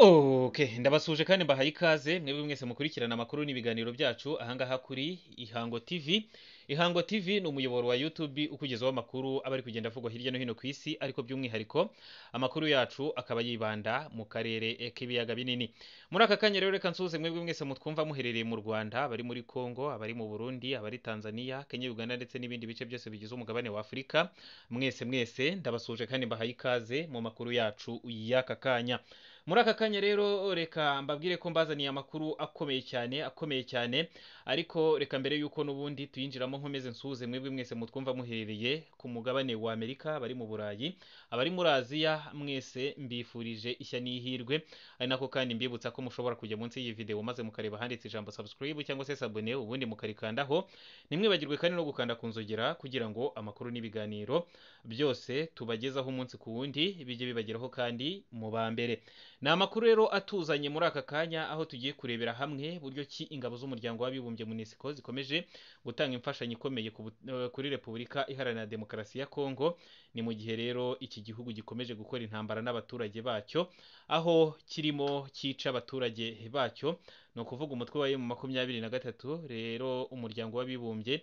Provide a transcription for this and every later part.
Okay, ndabasuje kandi mbahaye ikaze mwebwe mwese mukurikirana amakuru n'ibiganiro byacu ahangaha kuri Ihango TV. Ihango TV ni umuyoboro wa YouTube ukugezaho amakuru aba ari kugenda avugwa hirya no hino ku isi, ariko by'umwihariko amakuru yacu akaba yibanda mu karere k'ibiyaga binini. Muri aka kanya rero reka nsuhuze mwebwe mwese mutwumva muherereye mu Rwanda, abari muri Congo, abari mu Burundi, abari Tanzania, Kenya, Uganda ndetse n'ibindi bice byose bigize umugabane wa Afurika. Mwese mwese ndabasuje kandi mbahaye ikaze mu makuru yacu y'aka kanya. Muri aka kanya rero reka mbabwire ko mbazaniye amakuru akomeye cyane, akomeye cyane, ariko reka mbere y'uko n'ubundi tuyinjiramo nkomeze nsuhuze mwebwe mwese mutwumva muherereye ku mugabane wa Amerika, abari mu Burayi, abari muri Aziya, mwese mbifurije ishya n'ihirwe. Ari nako kandi mbibutsa ko mushobora kujya munsi y'iyi video maze mukareba ahanditse ijambo subscribe cyangwa se s'abonner, ubundi mukarikandaho. Ntimwibagirwe kandi no gukanda ku nzogera kugira ngo amakuru n'ibiganiro byose tubagezaho umunsi ku wundi bijye bibageraho kandi mu ba mbere. Ni amakuru rero atuzanye muri aka kanya aho tugiye kurebera hamwe buryo ki ingabo z'umuryango w'abibumbye MONUSCO zikomeje gutanga imfashanyo ikomeye kuri Repubulika Iharanira Demokarasi ya Kongo. Ni mu gihe rero iki gihugu gikomeje gukora intambara n'abaturage bacyo, aho kirimo cyica abaturage bacyo, ni ukuvuga umutwe wa M23. Rero umuryango w'abibumbye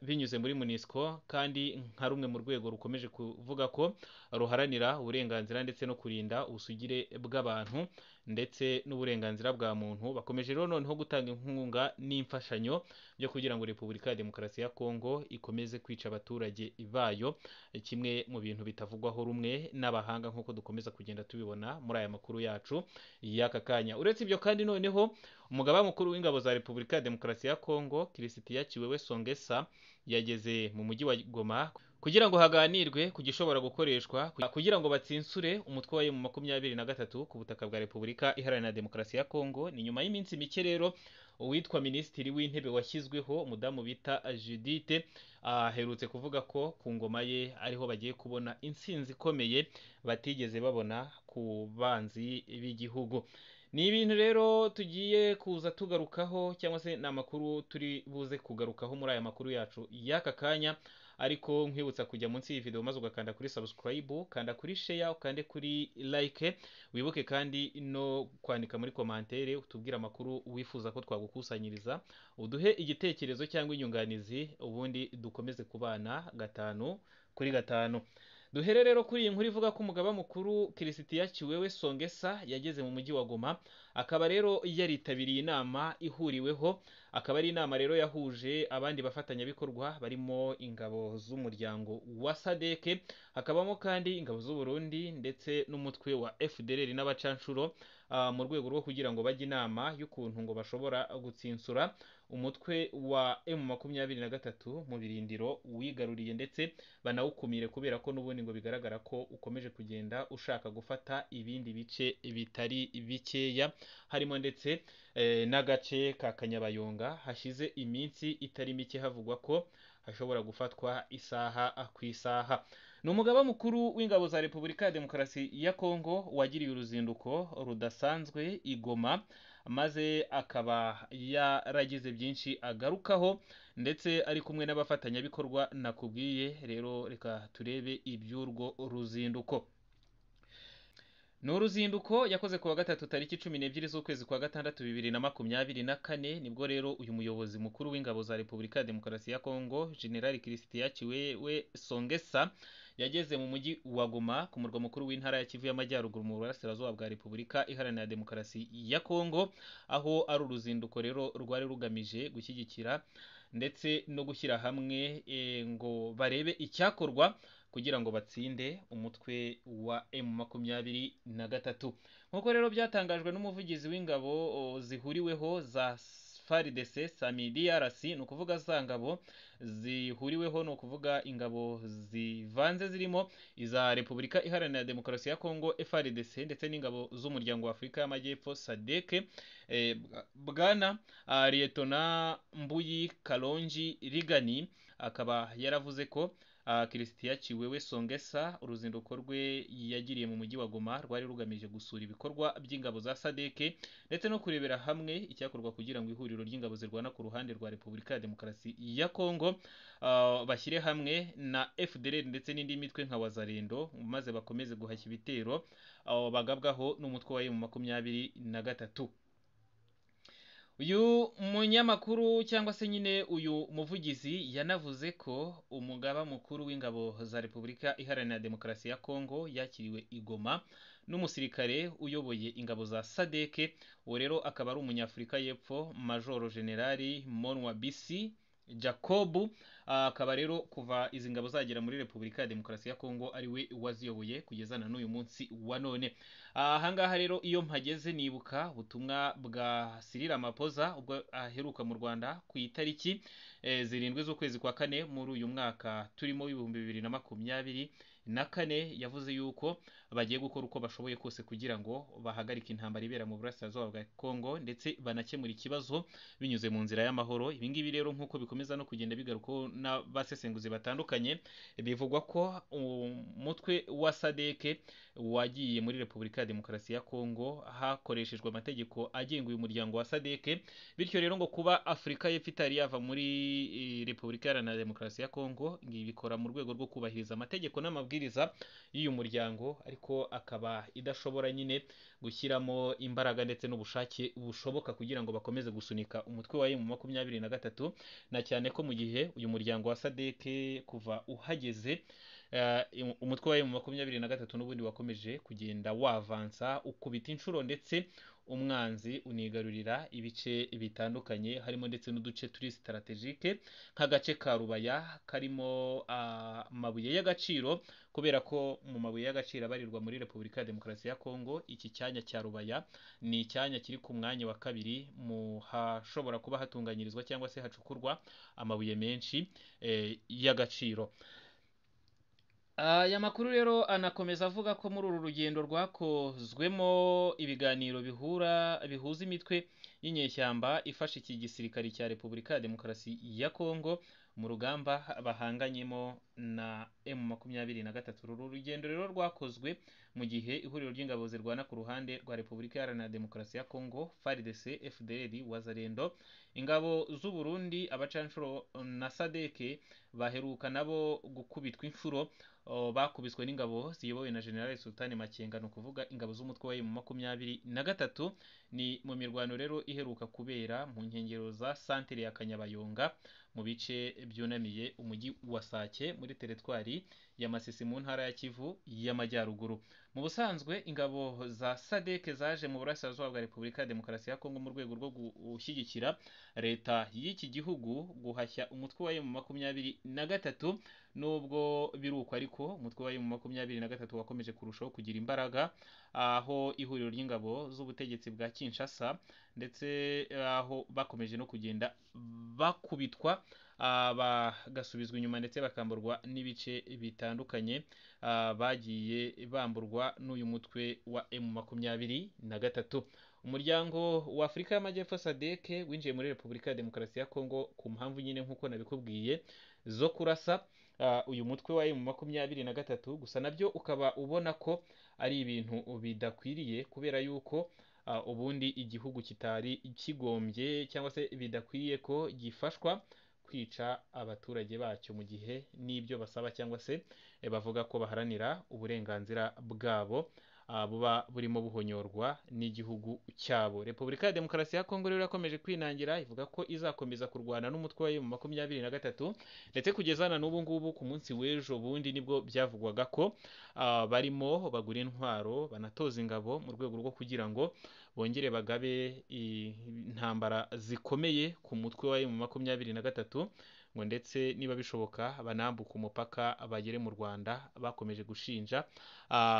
binyuze muri MONUSCO kandi nka rumwe mu rwego rukomeje kuvuga ko ruharanira uburenganzira ndetse no kurinda ubusugire bw'abantu ndetse n'uburenganzira bwa muntu, bakomeje rero noneho gutanga inkunga n'imfashanyo byo kugira ngo Repubulika ya Demokarasi ya Kongo ikomeze kwica abaturage bayo, kimwe mu bintu bitavugwaho rumwe n'abahanga nk'uko dukomeza kugenda tubibona muri aya makuru yacu y'aka kanya. Uretse ibyo kandi noneho umugaba mukuru w'ingabo za Repubulika ya Demokarasi ya Kongo Christian Kiwewe Songesa yageze mu mujyi wa Goma kugira ngo haganirwe ku gishobora gukoreshwa kugira ngo batsinsure umutwe wa M23 ku butaka bwa Repubulika Iharanira Demokarasi ya Kongo. Ni nyuma y'iminsi mike rero uwitwa Minisitiri w'Intebe washyizweho umudamu bita Judith aherutse kuvuga ko ku ngoma ye ariho bagiye kubona intsinzi ikomeye batigeze babona ku banzi b'igihugu. Ni ibintu rero tugiye kuza tugarukaho cyangwa se ni amakuru turi buze kugarukaho muri aya makuru yacu y'aka kanya, ariko nkwibutsa kujya munsi y'iyi video maze ugakanda kuri subscribe, kanda kuri share, ukande kuri like, wibuke kandi no kwandika muri commentaire utubwire amakuru wifuza ko twagukusanyiriza, uduhe igitekerezo cyangwa inyunganizi, ubundi dukomeze kubana 5 kuri 5. Duhere rero kuri iyi nkuru ivuga ko umugaba mukuru Christian Kiwewe Songesa yageze mu mujyi wa Goma, akaba rero yaritabiriye inama ihuriweho, akaba ari inama rero yahuje abandi bafatanyabikorwa barimo ingabo z'umuryango wa SADC, hakabamo kandi ingabo z'u Burundi ndetse n'umutwe wa FDLR n'abacanshuro, mu rwego rwo kugira ngo bajye inama y'ukuntu ngo bashobora gutsinsura umutwe wa M23 mu birindiro wigaruriye ndetse banawukumire, kubera ko n'ubundi ngo bigaragara ko ukomeje kugenda ushaka gufata ibindi bice bitari bikeya, harimo ndetse n'agace ka Kanyabayonga hashize iminsi itari mike havugwa ko hashobora gufatwa isaha ku isaha. Ni umugaba mukuru w'ingabo za Repubulika ya Demokarasi ya Kongo wagiriye uruzinduko rudasanzwe i Goma, maze akaba yaragize byinshi agarukaho ndetse ari kumwe n'abafatanyabikorwa nakubwiye. Rero reka turebe iby'urwo ruzinduko. Ni uruzinduko yakoze kuwa gatatu tariki 12 z'ukwezi kwa gatandatu 2024, nibwo rero uyu muyobozi mukuru w'ingabo za Repubulika ya Demokarasi ya Kongo General Christian Kiwewe Songesa yageze mu mujyi wa Goma ku murwa mukuru w'intara ya Kivu y'Amajyaruguru mu burasirazuba bwa Repubulika Iharanira Demokarasi ya Kongo, aho ari uruzinduko rero rwari rugamije gushyigikira ndetse no gushyira hamwe ngo barebe icyakorwa kugira ngo batsinde umutwe wa M23. Nk'uko rero byatangajwe n'umuvugizi w'ingabo zihuriweho za FARDC SAMIDRC, ni ukuvuga za ngabo zihuriweho, ni ukuvuga ingabo zivanze zirimo iza Repubulika Iharanira Demokarasi ya Kongo FARDC ndetse n'ingabo z'umuryango wa Afurika y'Amajyepfo SADC, Bwana Lieutenant Mbuyi Kalonji Rigani Akaba yaravuze ko Christian Chiwewe Songesa uruzinduko rwe yagiriye mu mujyi wa Goma rwari rugamije gusura ibikorwa by'ingabo za SADC ndetse no kurebera hamwe icyakorwa kugira ngo ihuriro ry'ingabo zirwana ku ruhande rwa Repubulika ya Demokarasi ya Kongo bashyire hamwe na FDLR ndetse n'indi mitwe nka Wazalendo, maze bakomeze guhashya ibitero bagabwaho n'umutwe wa M23. Uyu munyamakuru cyangwa se nyine uyu muvugizi yanavuze ko umugaba mukuru w'ingabo za Repubulika Iharanira Demokarasi ya Kongo yakiriwe i Goma n'umusirikare uyoboye ingabo za SADC, uwo rero akaba ari umunyafurika y'Epfo Majoro Generali Monwa Bisi Jacob. Akaba rero kuva izi ngabo zagera muri Repubulika ya Demokarasi ya Kongo ari we waziyoboye kugeza na n'uyu munsi wa none. Ahangaha rero iyo mpageze nibuka ubutumwa bwa Cyril Ramaphosa ubwo aheruka mu Rwanda ku itariki 7 z'ukwezi kwa kane muri uyu mwaka turimo w'2024, yavuze yuko bagiye gukora uko bashoboye kose kugira ngo bahagarike intambara ibera mu burasirazuba bwa Kongo ndetse banakemura ikibazo binyuze mu nzira y'amahoro. Ibi ngibi rero nk'uko bikomeza no kugenda bigarukaho n'abasesenguzi batandukanye, bivugwa ko umutwe wa SADC wagiye muri Repubulika ya Demokarasi ya Kongo hakoreshejwe amategeko agenga uyu muryango wa SADC, bityo rero ngo kuba Afurika y'Epfo itari yava muri Repubulika Iharanira Demokarasi ya Kongo ngo ibikora mu rwego rwo kubahiriza amategeko n'amabwiriza y'uyu muryango, ariko akaba idashobora nyine gushyiramo imbaraga ndetse n'ubushake bushoboka kugira ngo bakomeze gusunika umutwe wa M23, na cyane ko mu gihe uyu muryango wa SADC kuva uhageze umutwe wa M23 n'ubundi wakomeje kugenda wavansa ukubita inshuro ndetse umwanzi unigarurira ibice bitandukanye, harimo ndetse n'uduce turi strategique nk'agace ka Rubaya karimo amabuye y'agaciro, kubera ko mu mabuye y'agaciro abarirwa muri Repubulika ya Demokarasi ya Kongo iki cyanya cya Rubaya ni icyanya kiri ku mwanya wa kabiri mu hashobora kuba hatunganyirizwa cyangwa se hacukurwa amabuye menshi y'agaciro. Aya makuru rero anakomeza avuga ko muri uru rugendo rwakozwemo ibiganiro bihuza imitwe y'inyeshyamba ifasha iki gisirikare cya Repubulika ya Demokarasi ya Kongo mu rugamba bahanganyemo na M23. Uru rugendo rero rwakozwe mu gihe ihuriro ry'ingabo zirwana ku ruhande rwa Repubulika Iharanira Demokarasi ya Kongo FARDC, FDLR, Wazalendo, ingabo z'u Burundi, abacanshuro na SADC baheruka nabo gukubitwa inshuro, bakubiswe n'ingabo ziyobowe na General Sultani Makenga, ni ukuvuga ingabo z'umutwe wa M23. Ni mu mirwano rero iheruka kubera mu nkengero za santere ya Kanyabayonga mu bice byunamiye umujyi wa Sake muri teritwari ya Masisi mu ntara ya Kivu y'Amajyaruguru. Mu busanzwe ingabo za SADC zaje mu burasirazuba bwa Repubulika ya Demokarasi ya Kongo mu rwego rwo gushyigikira leta y'iki gihugu guhashya umutwe wa M23, nubwo biruko ariko umutwe wa M23 wakomeje kurushaho kugira imbaraga, aho ihuriro ry'ingabo z'ubutegetsi bwa Kinshasa ndetse aho bakomeje no kugenda bakubitwa bagasubizwa inyuma ndetse bakamburwa n'ibice bitandukanye bagiye bamburwa n'uyu mutwe wa M23. Umuryango wa Afurika y'Amajyepfo SADC winjiye muri Repubulika ya Demokarasi ya Kongo ku mpamvu nyine nk'uko nabikubwiye zo kurasa uyu mutwe wa M23, gusa nabyo ukaba ubona ko ari ibintu bidakwiriye, kubera yuko ubundi igihugu kitari kigombye cyangwa se bidakwiriye ko gifashwa kwica abaturage bacyo mu gihe n'ibyo basaba cyangwa se bavuga ko baharanira uburenganzira bwabo buba burimo buhonyorwa n'igihugu cyabo. Repubulika ya Demokarasi ya Kongo rero yakomeje kwinangira ivuga ko izakomeza kurwana n'umutwe wa M23, ndetse kugeza na n'ubu ngubu ku munsi w'ejo bundi nibwo byavugwaga ko barimo bagura intwaro banatoza ingabo mu rwego rwo kugira ngo bongere bagabe intambara zikomeye ku mutwe wa M23, ngo ndetse niba bishoboka banambuka umupaka bagere mu Rwanda. Bakomeje gushinja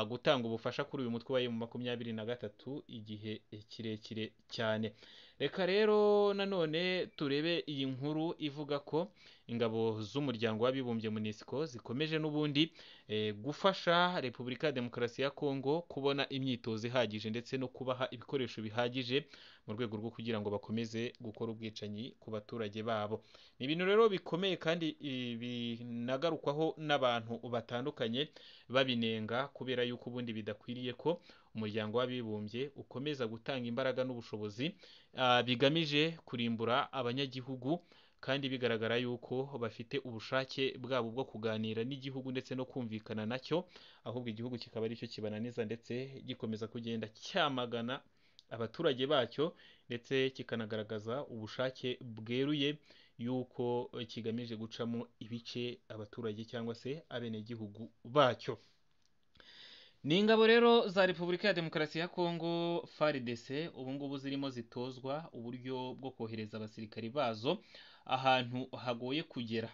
gutanga ubufasha kuri uyu mutwe wa M23 igihe kirekire cyane. Reka rero nanone turebe iyi nkuru ivuga ko ingabo z'umuryango w'abibumbye MONUSCO zikomeje n'ubundi gufasha Repubulika ya Demokarasi ya Kongo kubona imyitozo ihagije ndetse no kubaha ibikoresho bihagije mu rwego rwo kugira ngo bakomeze gukora ubwicanyi ku baturage babo. Ni ibintu rero bikomeye kandi binagarukwaho n'abantu batandukanye babinenga, kubera yuko ubundi bidakwiriye ko umuryango w'abibumbye ukomeza gutanga imbaraga n'ubushobozi bigamije kurimbura abanyagihugu, kandi bigaragara yuko bafite ubushake bwabo bwo kuganira n'igihugu ndetse no kumvikana nacyo, ahubwo igihugu kikaba aricyo kibananiza ndetse gikomeza kugenda cyamagana abaturage bacyo, ndetse kikanagaragaza ubushake bweruye yuko kigamije gucamo ibice abaturage cyangwa se abenegihugu bacyo. Ni ingabo rero za Repubulika ya Demokarasi ya Kongo FARDC ubu ngubu zirimo zitozwa uburyo bwo kohereza abasirikari bazo ahantu hagoye kugera.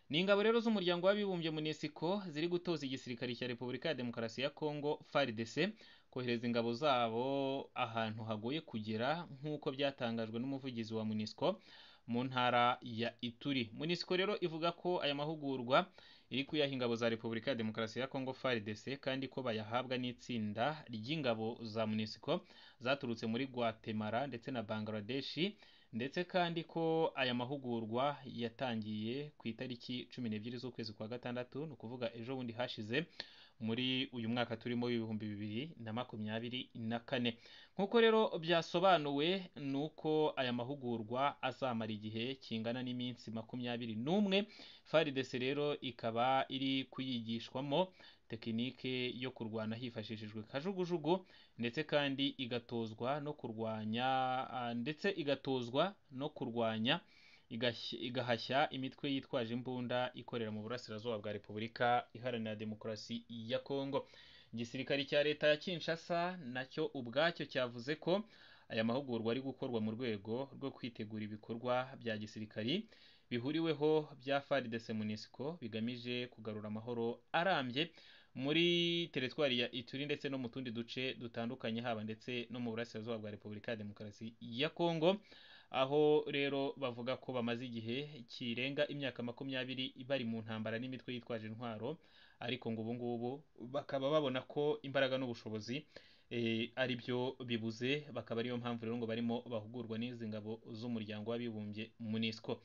Ni ingabo rero z'umuryango w'abibumbye MONUSCO ziri gutoza igisirikare cya Repubulika ya Demokarasi ya Kongo FARDC kohereza ingabo zabo ahantu hagoye kugera, nk'uko byatangajwe n'umuvugizi wa MONUSCO mu ntara ya Ituri. MONUSCO rero ivuga ko aya mahugurwa iri kuyaha ingabo za Repubulika ya Demokarasi ya Kongo FARDC, kandi ko bayahabwa n'itsinda ry'ingabo za MONUSCO zaturutse muri Guatemala ndetse na Bangladesh, ndetse kandi ko aya mahugurwa yatangiye ku itariki 12 z'ukwezi kwa gatandatu, ni ukuvuga ejo bundi hashize muri uyu mwaka turimo w'2024. Nk'uko rero byasobanuwe ni uko aya mahugurwa azamara igihe kingana n'iminsi 21. FARDC rero ikaba iri kuyigishwamo tekinike yo kurwana hifashishijwe kajugujugu, ndetse kandi igatozwa no kurwanya igahashya imitwe yitwaje imbunda ikorera mu burasirazuba bwa Repubulika Iharanira Demokarasi ya Kongo. Igisirikare cya leta ya Kinshasa nacyo ubwacyo cyavuze ko aya mahugurwa ari gukorwa mu rwego rwo kwitegura ibikorwa bya gisirikari bihuriweho bya FARDC MONUSCO bigamije kugarura amahoro arambye muri teritwari ya Ituri ndetse no mu tundi duce dutandukanye, haba ndetse no mu burasirazuba bwa Repubulika ya Demokarasi ya Kongo, aho rero bavuga ko bamaze igihe kirenga imyaka 20 bari mu ntambara n'imitwe yitwaje intwaro, ariko ngo ubu ngubu bakaba babona ko imbaraga n'ubushobozi ari byo bibuze, bakaba ariyo mpamvu rero ngo barimo bahugurwa n'izi ngabo z'umuryango w'abibumbye MONUSCO.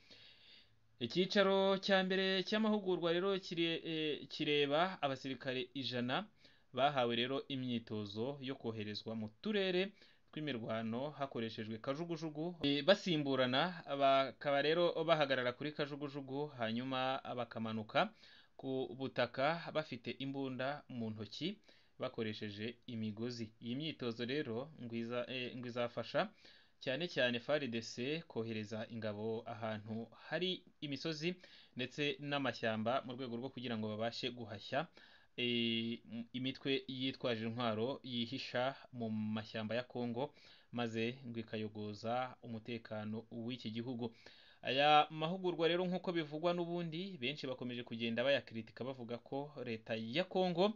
Icyicaro cya mbere cy'amahugurwa rero kireba abasirikare 100 bahawe rero imyitozo yo koherezwa mu turere tw'imirwano hakoreshejwe kajugujugu, basimburana, bakaba rero bahagarara kuri kajugujugu hanyuma bakamanuka ku butaka bafite imbunda mu ntoki bakoresheje imigozi. Iyi myitozo rero ngo izafasha cyane cyane FARDC kohereza ingabo ahantu hari imisozi ndetse n'amashyamba mu rwego rwo kugira ngo babashe guhashya imitwe yitwaje intwaro yihisha mu mashyamba ya Kongo, maze ngo ikayogoza umutekano w'iki gihugu. Aya mahugurwa rero nk'uko bivugwa n'ubundi benshi bakomeje kugenda bayakritika bavuga ko leta ya Kongo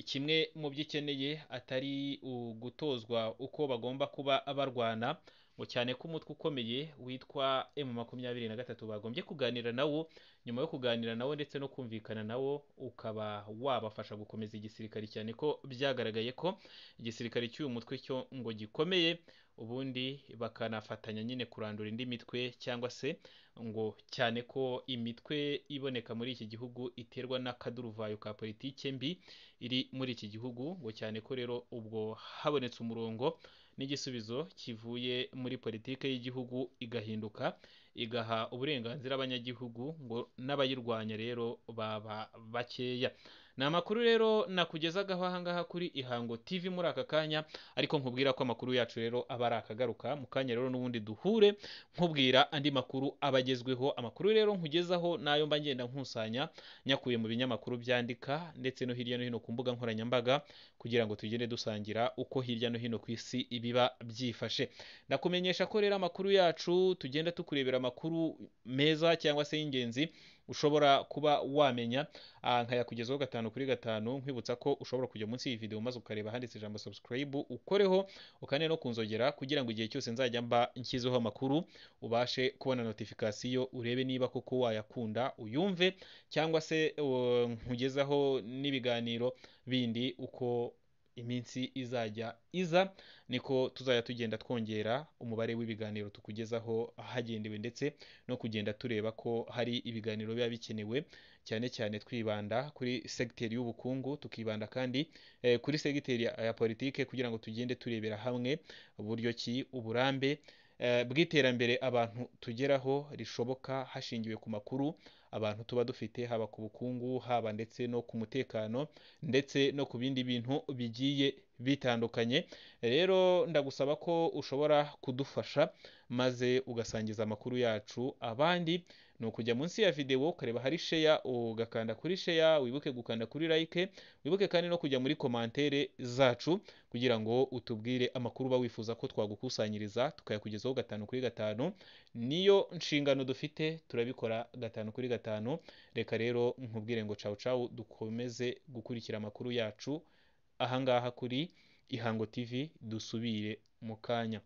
kimwe mu byo ikeneye atari ugutozwa uko bagomba kuba barwana, ngo cyane ko umutwe ukomeye witwa M23 bagombye kuganira nawo, nyuma yo kuganira nawo ndetse no kumvikana nawo ukaba wabafasha gukomeza igisirikare, cyane ko byagaragaye ko igisirikare cy'uyu mutwe cyo ngo gikomeye, ubundi bakanafatanya nyine kurandura indi mitwe, cyangwa se ngo cyane ko imitwe iboneka muri iki gihugu iterwa n'akaduruvayo ka politike mbi iri muri iki gihugu, ngo cyane ko rero ubwo habonetse umurongo n'igisubizo kivuye muri politike y'igihugu igahinduka igaha uburenganzira abanyagihugu, ngo n'abayirwanya rero baba bakeya. Ni amakuru rero nakugezagaho aha ngaha kuri Ihango TV muri aka kanya, ariko nkubwira ko amakuru yacu rero aba ari akagaruka mu kanya rero n'ubundi duhure nkubwira andi makuru abagezweho. Amakuru rero nkugezaho nayo mba ngenda nkusanya nyakuye mu binyamakuru byandika ndetse no hirya no hino ku mbuga nkoranyambaga, kugira ngo tugende dusangira uko hirya no hino ku isi ibiba byifashe. Ndakumenyesha ko rero amakuru yacu tugenda tukurebera amakuru meza cyangwa se y'ingenzi ushobora kuba wamenya, nkayakugezaho gatanu kuri gatanu. Nkwibutsa ko ushobora kujya munsi y'iyi video maze ukareba handitse ijambo subscribe, ukoreho ukane no kunzogera kugira ngo igihe cyose nzajya mba nshyizeho amakuru ubashe kubona notification, urebe niba koko wayakunda uyumve, cyangwa se nkugezaho n'ibiganiro bindi. Uko iminsi izajya iza niko tuzajya tugenda twongera umubare w'ibiganiro tukugezaho, hagendewe ndetse no kugenda tureba ko hari ibiganiro biba bikenewe, cyane cyane twibanda kuri segiteri y'ubukungu, tukibanda kandi kuri segiteri ya politike, kugira ngo tugende turebera hamwe uburyo ki uburambe bw'iterambere abantu tugeraho rishoboka hashingiwe ku makuru abantu tuba dufite, haba ku bukungu, haba ndetse no ku mutekano, ndetse no ku bindi bintu bigiye bitandukanye. Rero ndagusaba ko ushobora kudufasha maze ugasangiza amakuru yacu abandi. Ni ukujya munsi ya videwo ukareba hari share, ugakanda kuri share, wibuke gukanda kuri like, wibuke kandi no kujya muri commentaire zacu kugira ngo utubwire amakuru uba wifuza ko twagukusanyiriza tukayakugezaho gatanu kuri gatanu. Niyo nshingano dufite, turabikora gatanu kuri gatanu. Reka rero nkubwire ngo cawu cawu, dukomeze gukurikira amakuru yacu ahangaha kuri Ihango TV, dusubire mu kanya.